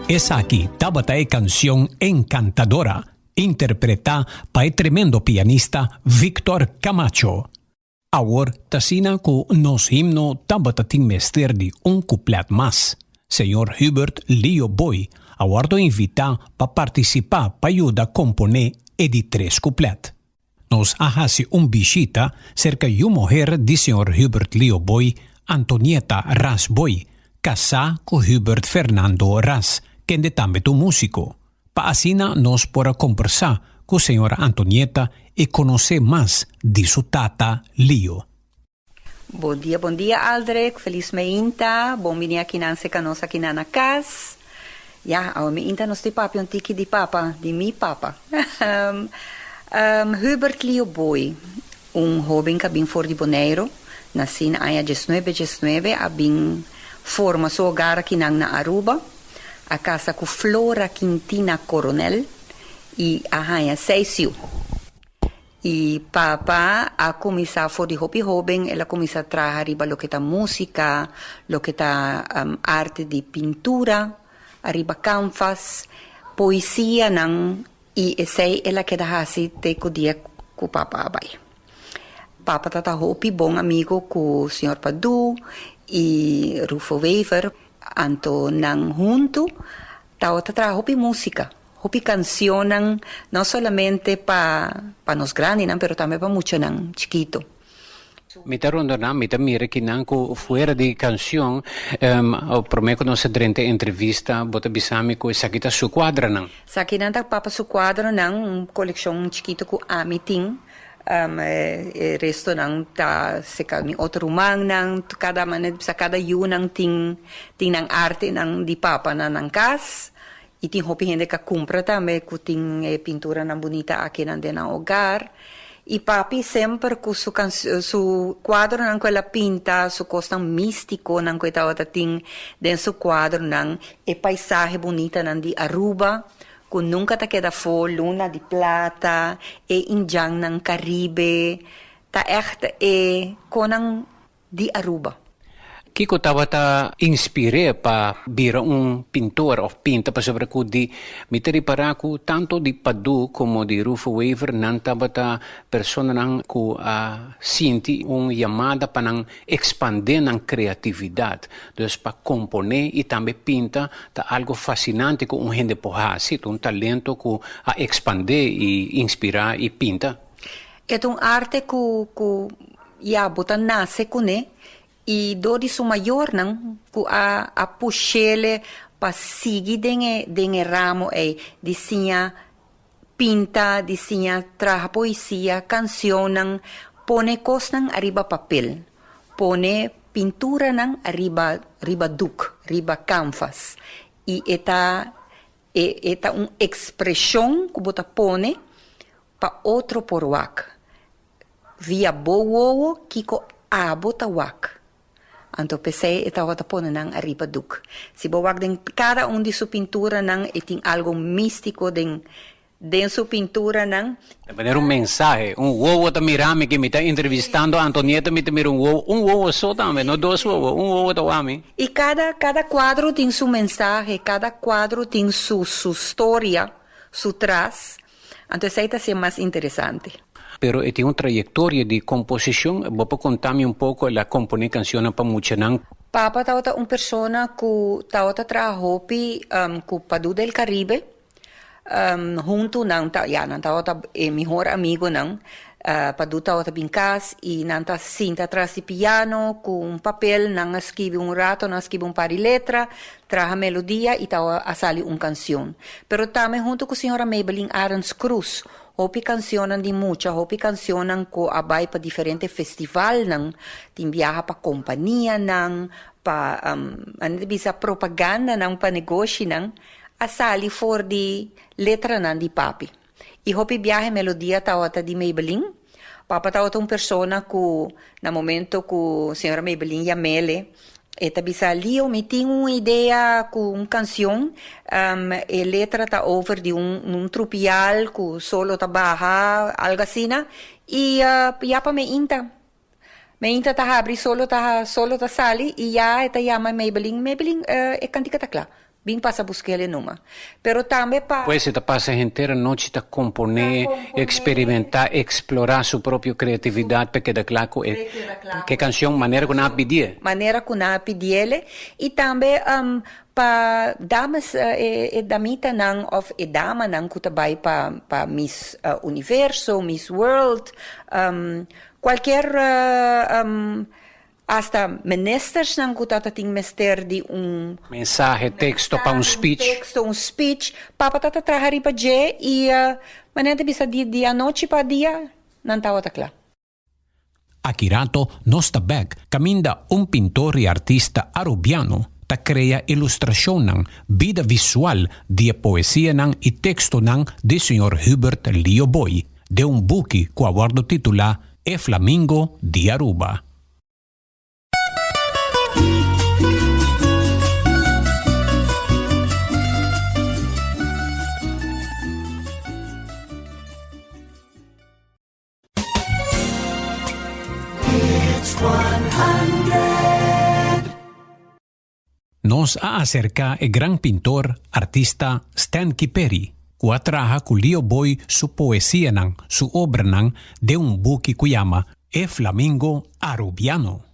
Esaki tabata e cancion Encantadora, interpreta pa e tremendo pianista Victor Camacho. Awor t'asina ku nos himno tabata tin mester di un kuplet mas. Señor Hubert Leo Boy a wòrdu invitá pa partisipá pa yuda komponé e di tres kuplet. Nos a hasi un bishita serka yu muher di señor Hubert Leo Boy, Antonieta Ras Boy, kasá ku Hubert Fernando Ras, kende tambe ta un músiko. Pa asina nos por a kombersá ku señora Antonieta i konosé mas di su tata Leo. Bon dia bon dia Aldrich, felis meinta, bon bini akinan seka nos akinan na kas. Ya, awe meinta nos tin papia un tiki di papa, di mi papa. Hubert Leo Booi, un hoben ku a bin for di Boneiru, nasí na aña diesnuebe diesnuebe, a bin forma su hogar akinan na Aruba. A casa cu Flora Quintina Coronel y a haña seis yu. Y papa a cuminsa for di hopi hoben, el a cuminsa traha riba loke ta musica, loke ta arte di pintura, ariba canvas, poesianan y esey el a keda haci te cu dia cu papa a bay. Papa ta ta hopi bon amigo cu señor Padu y Rufo Wever. Anto nan huntu tabata traha hopi músika, hopi kansionnan, no solamente pa pa nos grandinan, pero tambe pa muchanan chikitu. Mi ta rondoná, mi ta mira kinan ku fuera di kansion, promé ku nos a drenta e entrevista, bo ta bisa mi ku esaki ta su kuadranan. Esakinan ta papa su kuadronan, un kolekshon chikitu ku ami tin. E restonan ta seca mi otro rumannan, cada manera di bisa cada yunan tin tin nan artenan di papa na nan cas y tin hopi hende ca cumpra tambe cu tin e pinturanan bunita akinan den nan hogar y papi semper cu su su cuadronan cu el a pinta su cosnan misticonan cu e tabata tin den su cuadronan e paisahe bunitanan di Aruba Ku nunka ta keda afó, luna di plata, e indjannan Karibe, ta ègt e konan di Aruba. Kiko tabata inspir'é pa bira un pintor òf pinta pasobra ku di mi ta ripará ku tantu di Padú komo di Rufo Wever nan tabata personanan ku a sinti un yamada pa nan ekspandé nan kreatividat. Dus pa komponé i tambe pinta ta algu fasinante ku un hende por hasi, ta un talento ku a ekspandé i inspirá i pinta. E ta un arte ku ku ya bo ta nase kuné i dor di su mayornan ku a a push'ele pa sigui den e den e ramo ei di siña pinta, di siña traha poesia, kansionnan, pone kosnan ariba papel, pone pinturanan ariba riba duk, riba kanvas i e ta e e ta un ekspreshon ku bo ta pone Pa otro por wak. Via bo wowo kiko abo ta wak. Anto p'esei e tabata pone nan ariba duk. Si bo wak den kada un di su pinturanan e tin algo místiko den den su pinturanan. Ta manera un mensahe. Un wowo ta mira mi ke mi ta entrevistando Antonieta mi ta mira un wowo. Un wowo so tambe, no dos wowo. Un wowo ta wak mi. I kada kada kuadro tin su mensahe, kada kuadro tin su su storia su tras. Anto esei ta ser mas interesante. Pero e tin un trayectoria di composicion. Bo por conta mi un poco el a compone cancionnan pa muchanan? Papa tabata un persona cu tabata traha hopi cu Padu del Caribe. Hunto nan ta, ya, nan tabata e mihor amigonan. Padu tabata bin cas y nan ta sinta tras di piano cu un papel, nan a skibi un rato, nan a skibi un par di letra. Traha melodia y ta a sali un cancion. Pero tambe hunto cu señora Maybelline Arends Cruz, hopi cancionnan di mucha, hopi cancionnan cu a bay pa diferente festivalnan, tin biaha pa companianan, pa manera di bisa propagandanan pa negoshinan, a sali for di letranan di papi. Y hopi biaha e melodia tawata di Maybelline. Papa tawata un persona cu na momento cu señora Maybelline yamele, E ta bisa, Lio, mi tin un idea cu un cancion. E letra ta over di un un trupial cu solo ta baha, algo asina. Y ya pa meinta. Meinta ta habri, solo ta solo ta sali y ya e ta yama Maybelline, Maybelline, e cantica ta cla. Bin pasa busk'el e numa. Pero tambe pa. Pues e ta pasa henter anochi ta komponé, eksperimentá, eksplorá su propio kreatividat pa e keda kla ku e ke kanshon manera ku nan a pidié. Manera ku nan a pidiele i tambe pa dames e damitanan òf e damanan ku ta bai pa pa Miss Universo, Miss World, kualkier Hasta ministersnan ku tata tin mester di un. Mensahe, teksto pa un speech. Un teksto, un speech. Papa tata traha riba dje i manera ta bisa di di anochi pa dia nan tabata kla. Aki rato nos ta bek kaminda un pintor i artista Arubiano ta krea ilustrashonnan, bida visual di e poesianan i tekstonan di señor Hubert Lio Booi den un buki ku a wòrdu titulá E Flamingo di Aruba. Nos a aserká e gran pintor, artista Stanky Perry, ku a traha ku Leo Boy su poesianan, su obranan den un buki ku yama E Flamingo Arubiano.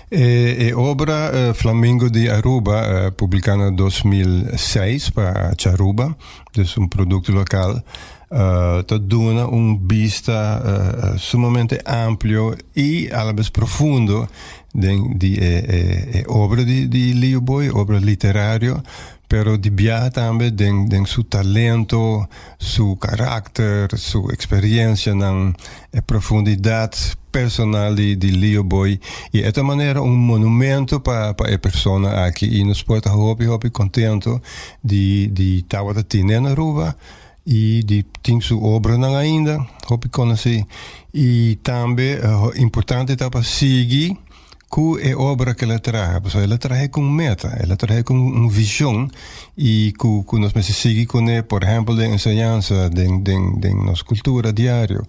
E obra Flamingo di Aruba, publiká na 2006 pa Charuba, dus un produkto lokal, ta duna un bista sumamente amplio i alabes profundo den di e e e obra di di Leo Boy, obra literario, pero di biaha tambe den den su talento, su karakter, su eksperiencianan, e profundidat personal di di Leo Boy i e ta manera un monumento pa pa e persona aki i nos por ta hopi hopi kontento di di tabata tine na Aruba i di tin su obranan ainda hopi konosí i tambe importante ta pa sigui ku e obra ku el a traha pasobra el a traha ku un meta el a traha ku un vishon i ku ku nos mester sigui kuné por ehèmpel den enseñansa den den den nos kultura diario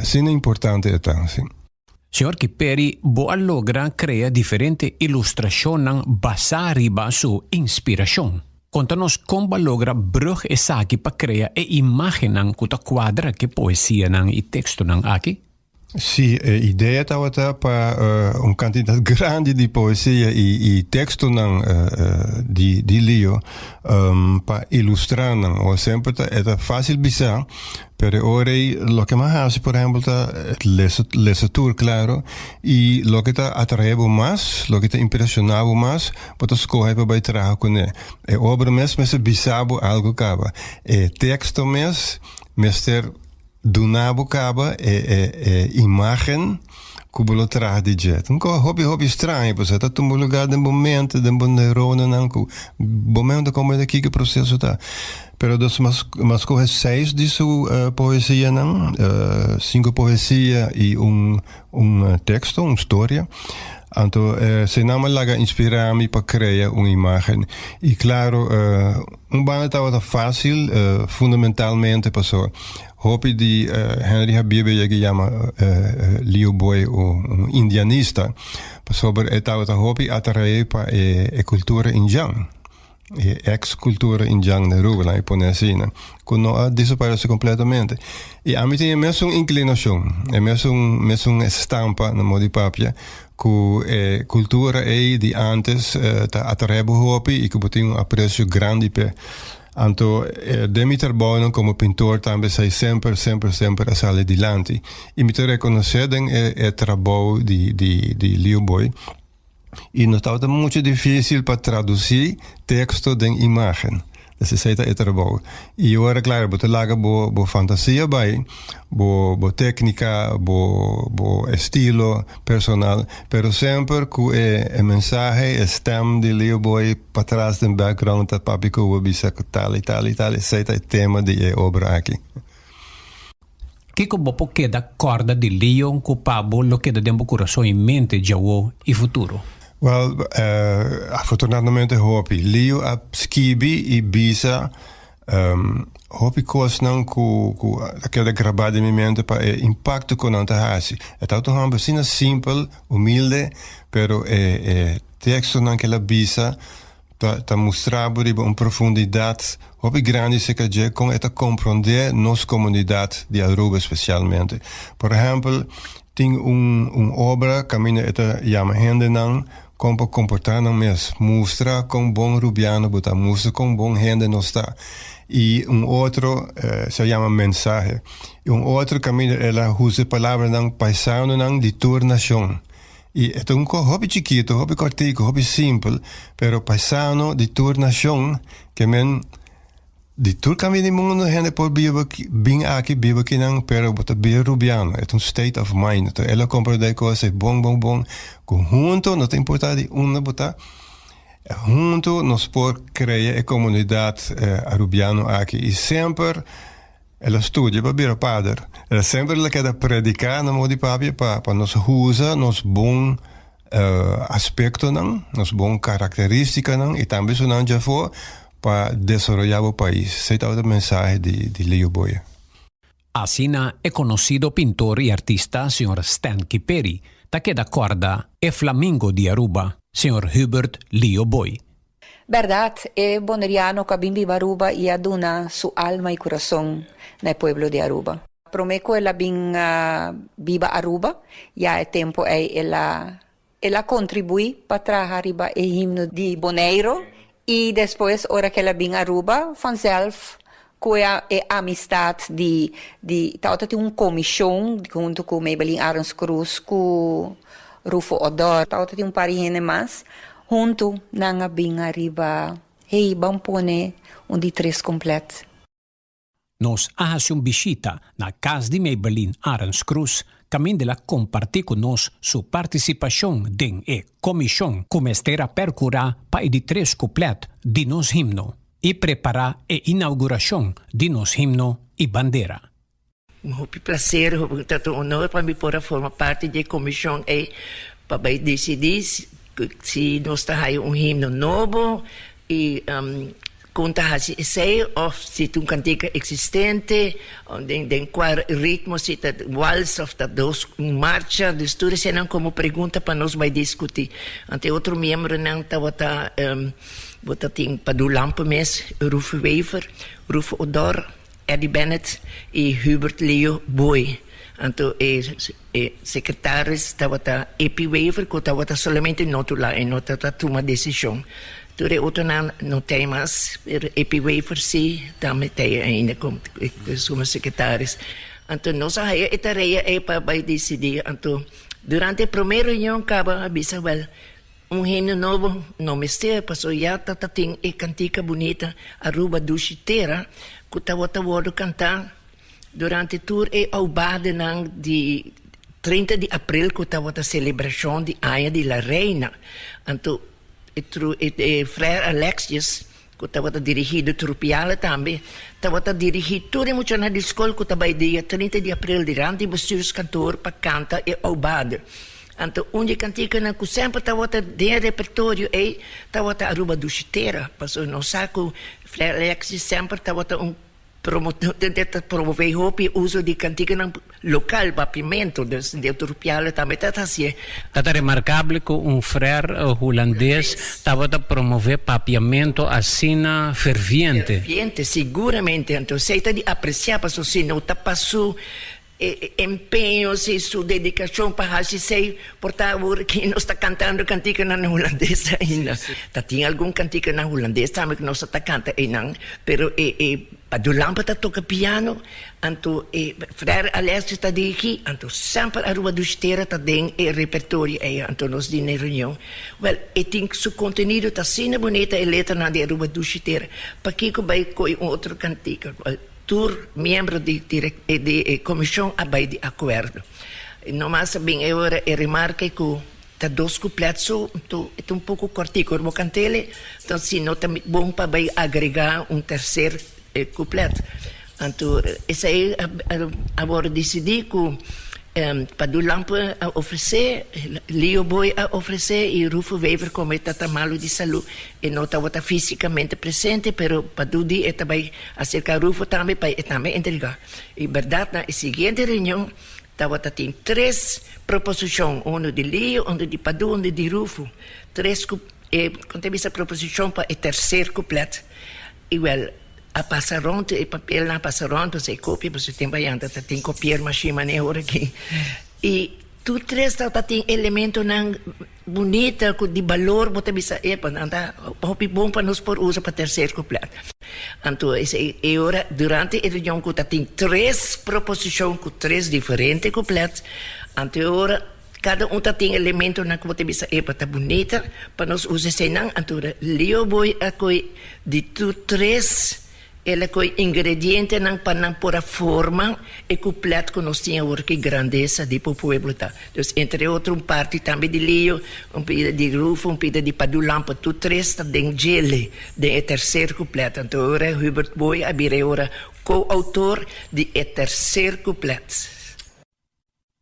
asina importante e ta si. Señor Kiperi, bo a logra crea diferente ilustracionnan basa riba su inspiracion. Conta nos con bo a logra brug esaki pa crea e imagennan cu ta cuadra cu e poesianan y textonan aki? Sí, e idea tabata pa un kantidat grandi di poesia i i tekstonan di di Leo pa ilustrá nan. O semper ta e ta fásil bisá, pero e ora ei loke mi a hasi por ehèmpel ta lesa lesa tur klaro i loke ta atraé bo mas, loke ta impreshoná bo mas, bo ta skohe pa bai traha kuné. E obra mes mester bisa bo algu kaba. E teksto mes mester Duna bo kaba e e e imagen ku bo lo traha di dje. Ta un kosa hopi hopi straño pasobra ta tuma lugar den bo mente, den bo neuronanan ku bo mes no ta komprende kiko e proseso ta. Pero dus mas mas kohe seis di su poesianan, sinku poesia i un un teksto, un storia. Anto eseinan a laga inspirá mi pa krea un imagen. I klaro Un banda tabata fácil, fundamentalmente pasobra hopi di Henry Habibe yega yama Leo Boy un indianista, pasobra e tabata hopi atraé pa e cultura indian, e ex cultura indian na Aruba, laat mi pone asina, cu no a desaparece completamente. Y ami tin e mesun inclinacion, e mesun mesun estampa na modo di papia, Ku e kultura ei di ántes ta atraé bo hopi i ku bo tin un apresio grandi p'e. Anto den mi trabounan komo pintor tambe esei semper, semper, semper a sali dilanti. I mi ta rekonosé den e trabou di di Leo Boy. I no tabata muchu difísil pa tradusí teksto den imágen. Pues esei ta e trabou. I ora, klaro, bo ta laga bo bo fantasia bai, bo bo téknika, bo bo estilo personal, pero semper ku e e mensahe, e stèm di Leo Boy patras den background ta papia ku bo bisa ku tal i tal i tal, esei ta e tema di e obra aki. Kiko bo por keda kòrda di Leo ku pa bo lo keda den bo kurason i mente djawo i futuro? Wèl, afortunadamente hopi. Leo a skibi i bisa hopi kosnan ku ku a keda grabá den mi mente pa e impakto ku nan ta hasi. E tabata un hòmber asina simpel, humilde, pero e e tekstonan ku el a bisa Ta ta mustra bo riba un profundidat hopi grandi serka dje kon e ta komprondé nos komunidat di Aruba spesialmente. Por ehèmpel, tin un un obra kaminda e ta yama hendenan kon pa komportá nan mes, mustra kon bon rubiano bo ta, mustra kon bon hende nos ta. I un otro se yama Mensahe. I un otro kaminda el a usa e palabranan paisanonan di tur nashon. I e ta un kos hopi chikitu, hopi kòrtiku, hopi simpel, pero paisano di tur nashon ke men di tur kaminda di mundu hende por biba bin aki, biba kinan, pero bo ta bira rubiano. E ta un state of mind. Enton el a komprendé e kos ei bon, bon, bon, ku huntu no ta importá di unda bo ta, huntu nos por krea e komunidat arubiano aki. I semper El a studia pa bira pader. El a semper el a keda prediká na modo di papia pa pa nos usa nos bon aspektonan, nos bon karakteristikanan i tambe esunnan djafó pa desaroyá bo pais. Esei tabata e mensahe di di Leo Boyer. Asina e konosido pintor i artista señor Stan Kiperi ta keda kòrda e Flamingo di Aruba, señor Hubert Leo Boy. Bèrdat, e boneriano ku a bin biba Aruba i a duna su alma i kurason na e pueblo di Aruba. Promé ku el a bin biba Aruba, ya e tempu ei el a el a kontribuí pa traha riba e himno di Boneiru i despues ora ku el a bin Aruba vanzelf ku e e amistat di di tabata tin un komishon huntu ku Maybelline Arends Croes ku Rufo Odor tabata tin un par di hende mas Huntu nan a bin ariba, Hey, ban pone un di tres komplet. Nos a hasi un bishita na kas di Maybelline Arends Croes kaminda el a kompartí ku nos su partisipashon den e komishon ku mester a perkurá pa e di tres kuplet di nos himno i prepará e inaugurashon di nos himno i bandera. Un hopi placer, hopi ta un honor pa mi por a forma parti di e comision ey pa bay dicidi si nos ta haya un himno nobo y. Kon ta hasi esei òf si ta un kantika eksistente den den kua ritmo si ta wals òf ta dos marcha dus tur eseinan komo pregunta pa nos bai diskutí. Anto e otro miembronan tabata bo ta tin Padu Lampe mes, Rufo Wever, Rufo Odor, Eddie Bennett i Hubert Leo Booi. Anto e e sekretaris tabata Epi Wever ku tabata solamente notulá e no tabata tuma desishon. Tur e otronan no tei mas, pero Epi Wever si tambe tei ainda komo sekretaris. Anto nos a haya e tarea ei pa bai disidí. Anto durante e promé reunion kaba a bisa wèl un himno nobo no mester pasobra ya ta tin e kantika bunita Aruba Dushi Tera ku tabata wòrdu kantá Durante tur e oubadenan di 30 di april ku tabata selebrashon di aña di La Reina, anto e e Frère Alexius ku tabata dirigí de Trupialen tambe tabata dirigí tur e muchanan di skol ku ta bai dia 30 di april dilanti bestuurskantoor pa kanta e oubade. Anto un di e kantikanan ku semper tabata den e repertorio ei tabata Aruba Dushi Tera, pasobra nos sa ku Frère Alexius semper tabata un Ta promove hopi uso di kantikanan lokal, papiamentu, dus den Trupialen tambe ta hasié. Ta ta remarkabel ku un frèr hulandes tabata promove papiamentu asina ferviente. Ferviente, siguramente. Anto esei ta di apresiá, pasobra si no ta pa su E empeño si su dedicacion pa haci esey por ta awor ki nos ta cantando canticanan na hulandes ainda. Ta tin algun canticanan hulandes tambe cu nos ta canta eynan, pero e e Padu Lampe ta toca piano, anto e Frère Alessio ta dirigi, anto semper Aruba Dushi Tera ta den e repertorio ey, anto nos di na e reunion, wel e tin su contenido ta asina bunita e letranan di Aruba Dushi Tera, pakico bay coy un otro cantica? Tur miembro di di e komishon a bai di akuerdo. Nomas a bin e ora e remarke ku ta dos kuplet so, anto e ta un poko kòrtiku. Ora bo kant'el, enton si no ta bon pa bai agregá un terser kuplet. Anto esei a wòrdu disidí ku Padu Lampe a ofresé, Leo Boy a ofresé i Rufo Wever komo e ta ta malu di salú e no tabata físikamente presente pero Padu di e ta bai Aserka Rufo tambe pa e tambe entregá. I bèrdat na e siguiente reunion tabata tin tres proposishon, unu di Leo, unu di Padu, unu di Rufo. Tres ku e kon ta bisa proposishon pa e terser kuplet. I wèl, a pasa rònt, e papelnan a pasa rònt, pasobra e kopia, pasobra tempu ayanta ta tin kopier mashin manera ora aki. I tur tres tabata tin elementonan. Bunita ku di balor bo ta bisa epa nan ta hopi bon pa nos por usa pa terser kuplet. Anto esei e ora durante e reunion ku ta tin tres proposishon ku tres diferente kuplet anto e ora kada un ta tin elementonan ku bo ta bisa epa ta bunita pa nos usa eseinan anto ora Leo Boy a koe di tur tres El a koe ingredientenan pa nan por a forma e kuplet ku nos tin awor ki grandesa di bo pueblo ta. Dus entre otro un parti tambe di Leo, un pida di Rufo, un pida di Padu Lampe, tur tres ta den djele den e terser kuplet. Anto e ora Hubert Booi a bira e ora ko-outor di e terser kuplet.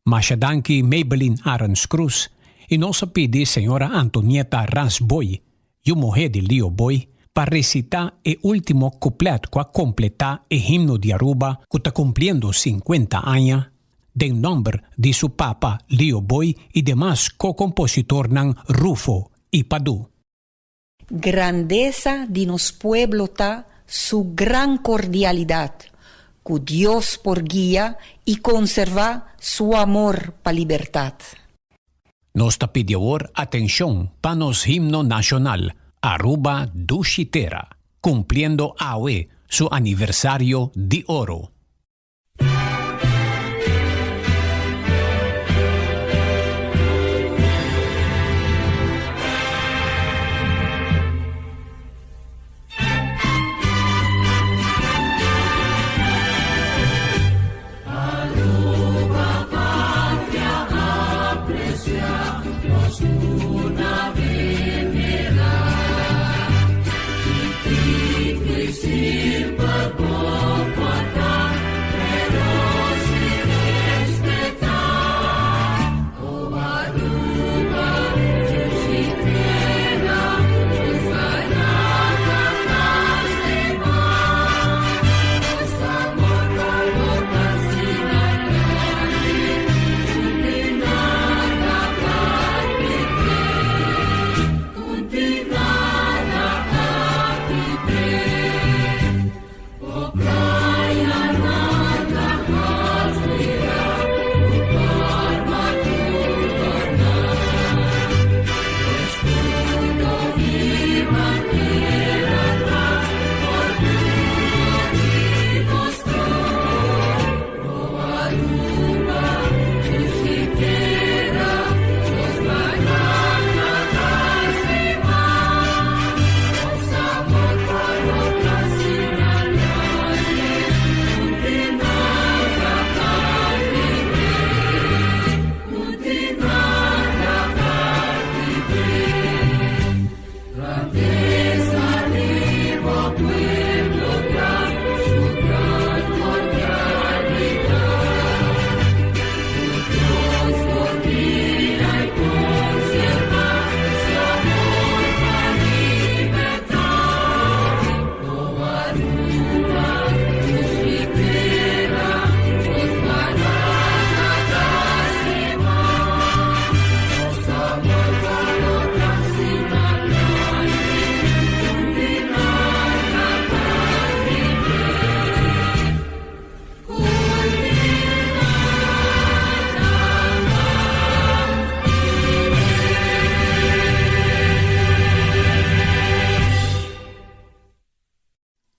Masha danki Maybelline Arends Cruz y nos a pidi señora Antonieta Ras Boy, yu muhe di Leo Boy, pa recita e ultimo couplet cu a completa e himno di Aruba cu ta cumpliendo 50 aña, den nomber di su papa Leo Boy y demas co-compositornan Rufo y Padu. Grandesa di nos pueblo ta su gran cordialidad, cu Dios por guia y conserva su amor pa libertad. Nos ta pidi awor atencion pa nos himno nacional, Aruba Dushi Tera, cumpliendo awe su aniversario di oro.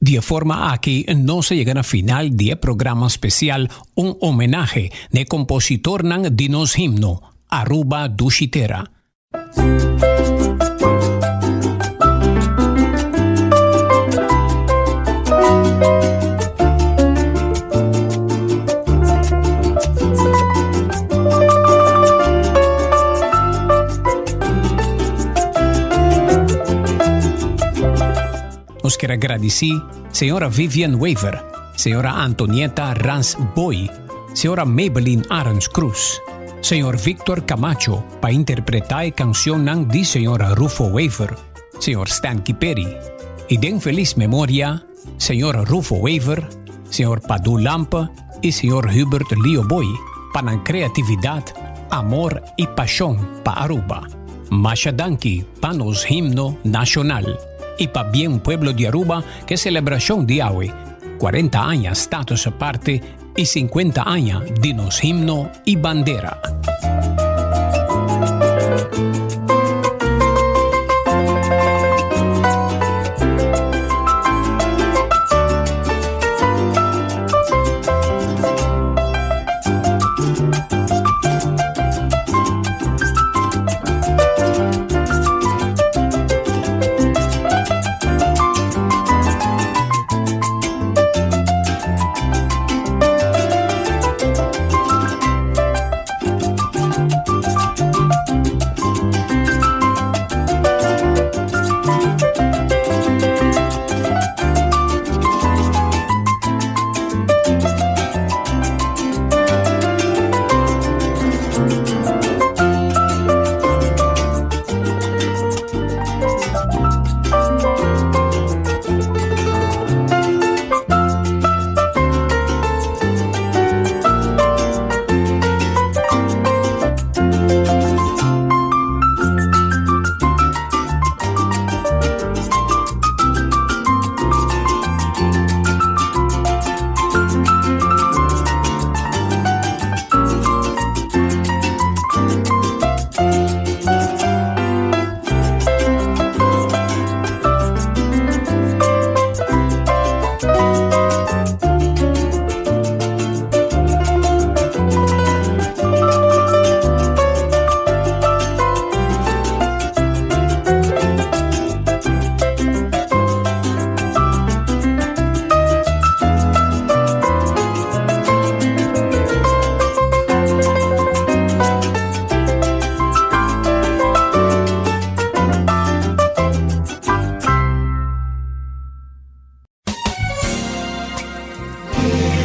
Di e forma aki nos a yega na final di e programa spesial Un homenahe na e kompositornan di nos himno, Aruba Dushi Tera. Nos kier a gradici Señora Vivian Wever, Señora Antonieta Rans Boy, Señora Maybelline Arends Cruz, Señor Victor Camacho pa interpreta e cancionnan di Señor Rufo Wever, Señor Stanky Perry y den feliz memoria Señor Rufo Wever, Señor Padu Lampe y Señor Hubert Leo Boy pa nan creatividad, amor y pasion pa Aruba. Masha danki pa nos himno nacional y pa bien pueblo di Aruba ke celebracion di awe, 40 aña Status Aparte y 50 aña di nos himno y bandera.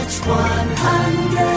Hits 100.